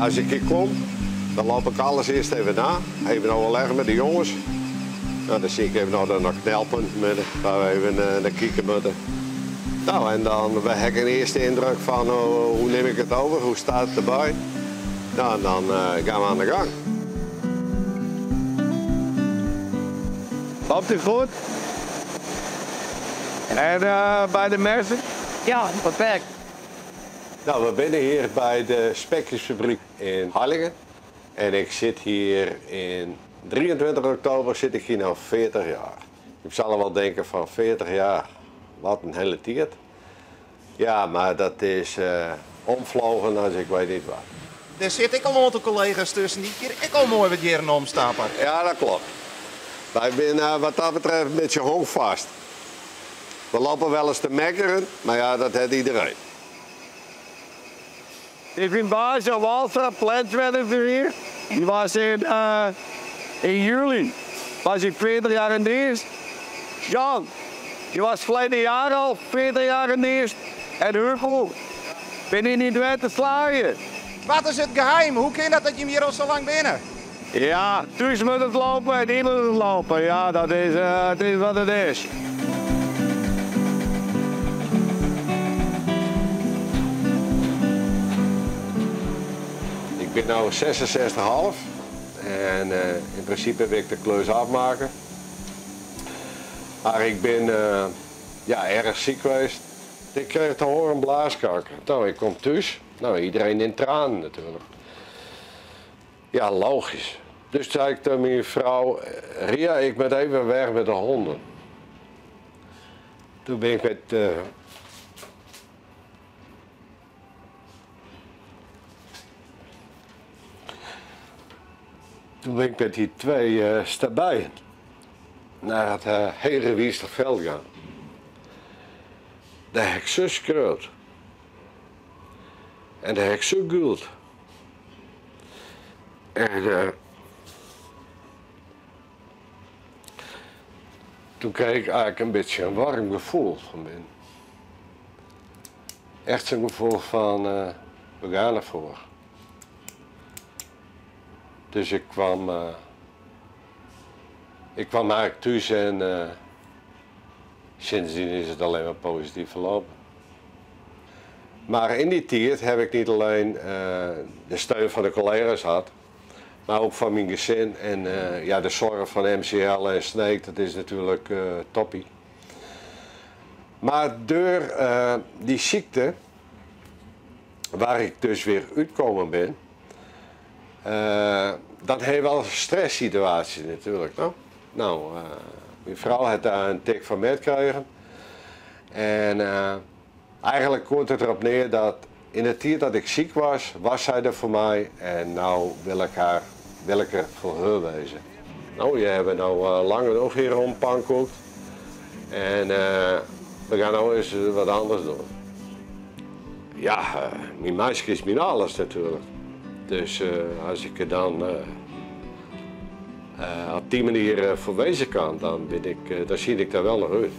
Als ik hier kom, dan loop ik alles eerst even na. Even overleggen met de jongens. Nou, dan zie ik even nog de knelpunten midden, waar we even naar kijken moeten. Nou, en dan heb ik een eerste indruk van hoe neem ik het over, hoe staat het erbij. Nou, en dan gaan we aan de gang. Loopt u goed? En bij de mersen? Ja, perfect. Nou, we zijn hier bij de spekjesfabriek in Harlingen. En ik zit hier in 23 oktober zit ik hier nou 40 jaar. Ik zal wel denken van 40 jaar, wat een hele tijd. Ja, maar dat is omvlogen als ik weet niet wat. Er zit ik al een aantal collega's tussen die keer ik al mooi wat jaren omstappen. Ja, dat klopt. Wij zijn wat dat betreft een beetje honkvast. We lopen wel eens te mekkeren, maar ja, dat heeft iedereen. Ik ben baas van Walter, plantmanager hier. Die was in juli, was ik 40 jaar in dienst. Jan, die was verleden jaar al 40 jaar in dienst. En Hugo, ben je niet weg te slagen. Wat is het geheim? Hoe kan dat dat je hem hier al zo lang binnen? Ja, thuis moet het lopen en hier moet het lopen. Ja, dat is, het is wat het is. Ik ben nu 66,5 en in principe wil ik de klus afmaken. Maar ik ben ja, erg ziek geweest. Ik kreeg te horen blaaskanker. Nou, ik kom thuis. Nou, iedereen in tranen natuurlijk. Ja, logisch. Dus zei ik tegen mijn vrouw, Ria, ik ben even weg met de honden. Toen ben ik met... Toen ben ik met die twee stabijen naar het Herenwiesterveld gaan. Daar heb ik zo schreeuwd. En daar heb ik zo gehuild. En toen kreeg ik eigenlijk een beetje een warm gevoel van binnen. Echt zo'n gevoel van, we gaan ervoor. Dus ik kwam eigenlijk thuis en sindsdien is het alleen maar positief verlopen. Maar in die tijd heb ik niet alleen de steun van de collega's gehad, maar ook van mijn gezin en ja, de zorg van MCL en Sneek, dat is natuurlijk toppie. Maar door die ziekte, waar ik dus weer uitgekomen ben, dat heeft wel een stresssituatie natuurlijk. No? Nou, mijn vrouw had daar een tik van meegekregen. En eigenlijk komt het erop neer dat in de tijd dat ik ziek was, was zij er voor mij. En nou wil ik, wil ik er voor haar wezen. Nou, je hebt nou lang genoeg hier rondpankookt. En we gaan nou eens wat anders doen. Ja, mijn meisje is mijn alles natuurlijk. Dus als ik er dan op die manier voor wezen kan, dan, ben ik, dan zie ik daar wel nog uit.